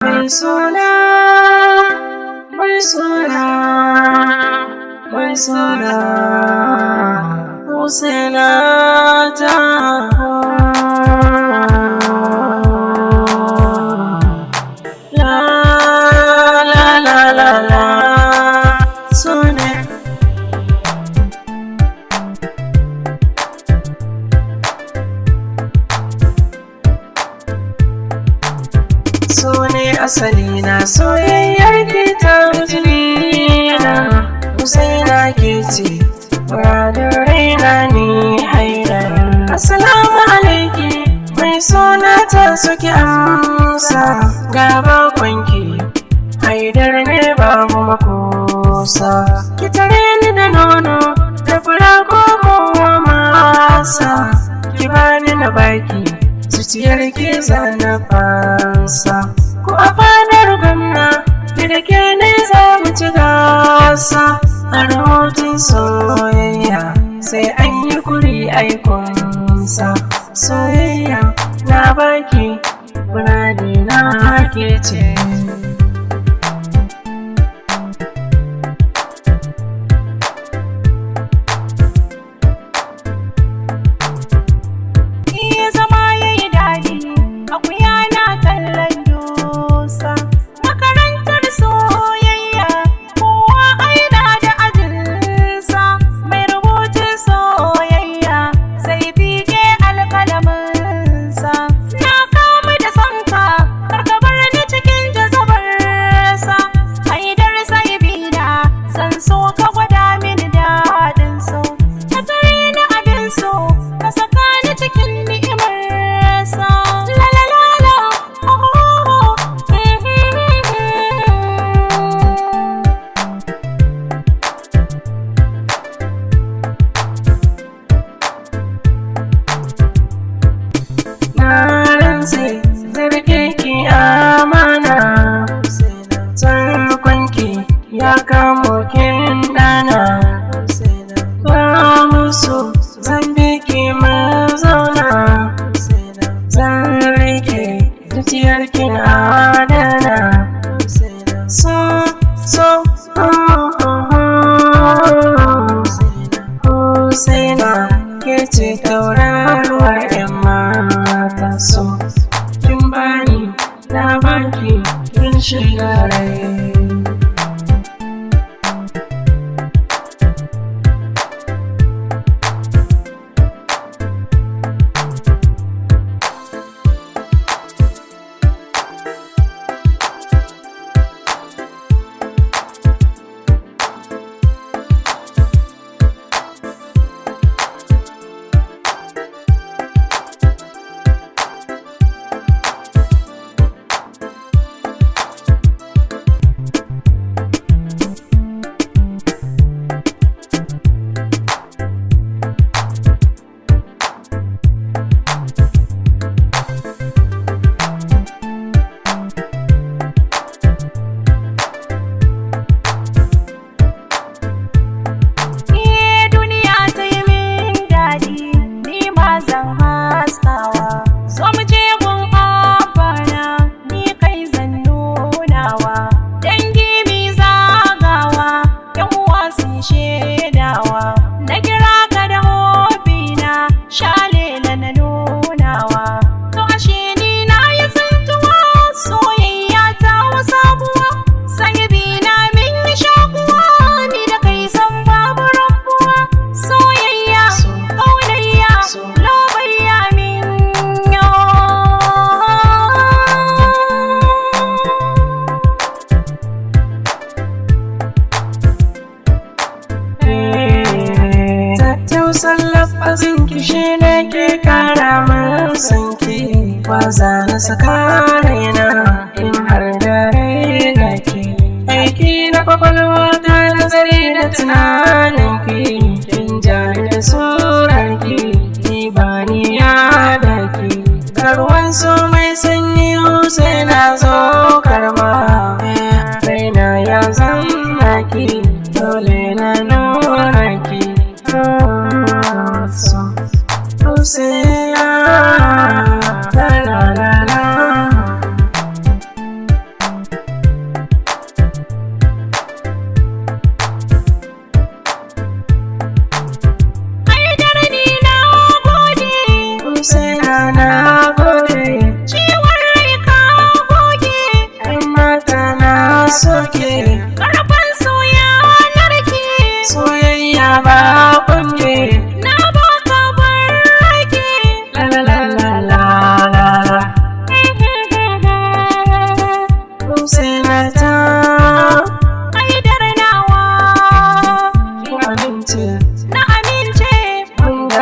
Mai suna, mai suna, mai suna, Husaina ta. La la la la la, sune. So ne asali na, soyayyar ki ta jini na. Husaina ke ce muradin raina, ni haira. Assalamu alaiki mai suna ta, suke amsa ga bakonki, haidar ne babu makosa. Ki tare ni da nono da fura ko kowa masa, ki bani na baki, zuciyar ke zana fansa. Ko a fadar gwamna ni da ke ne za mu ci gasa. A rahoton soyayya sai an yi kuri aikonsa. Soyayya na baki, muradi na ke ce. Iya zama ya yi daɗi, akuya na kallon dusa. Makarantar soyayya, kowa aina da ajinsa. Mai rubutun soyayya, sai fike alƙalaminsa. Na kamu da sonka, karka bar ni cikin jazabarsa. Haidar sai bina, zan so ka gwada mini daɗin so. Ka tare ni abin so, ka saka ni cikin ni'imarsa. La la la la, oh oh oh, mhm. Na rantse zarge ki amana, tarkonki ya kamo kin dana. Ba musu zan bi ki mu zauna, zan rike zuciyar ki adana. So so oh oh oh, Husaina ke ce tauraruwar 'yan mata. So kin bani na baki, kin shiga rai. Iye duniya ta yi min daɗi, ni ma zan haskawa. Zo mu je gun abana, ni kai zan nunawa. Dangi mi zagawa, yan uwa sun shaidawa. Na kira ka da hobina, shalela na nunawa. To ashe ni na yi tsintuwa, soyayya ta sabuwa. Sahibi na min yi shakuwa, ni da kai san babu rabuwa. Soyayya, So, ƙaunayya, so. lobayya min yo. Tattausan lafazin ki shi ne ke kara min sanki. Waza na saka raina in har da raina ki. Aiki na kwakwalwa ta nazari da tunanin ki. Kin jani da surar ki, ni ba ni ya da ki. Karuwan su mai sanyi sai na zo karba. Raina ya zama ki, dole na nuna ki. So, Hussein, la la la la.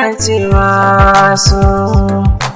Yana cewa so.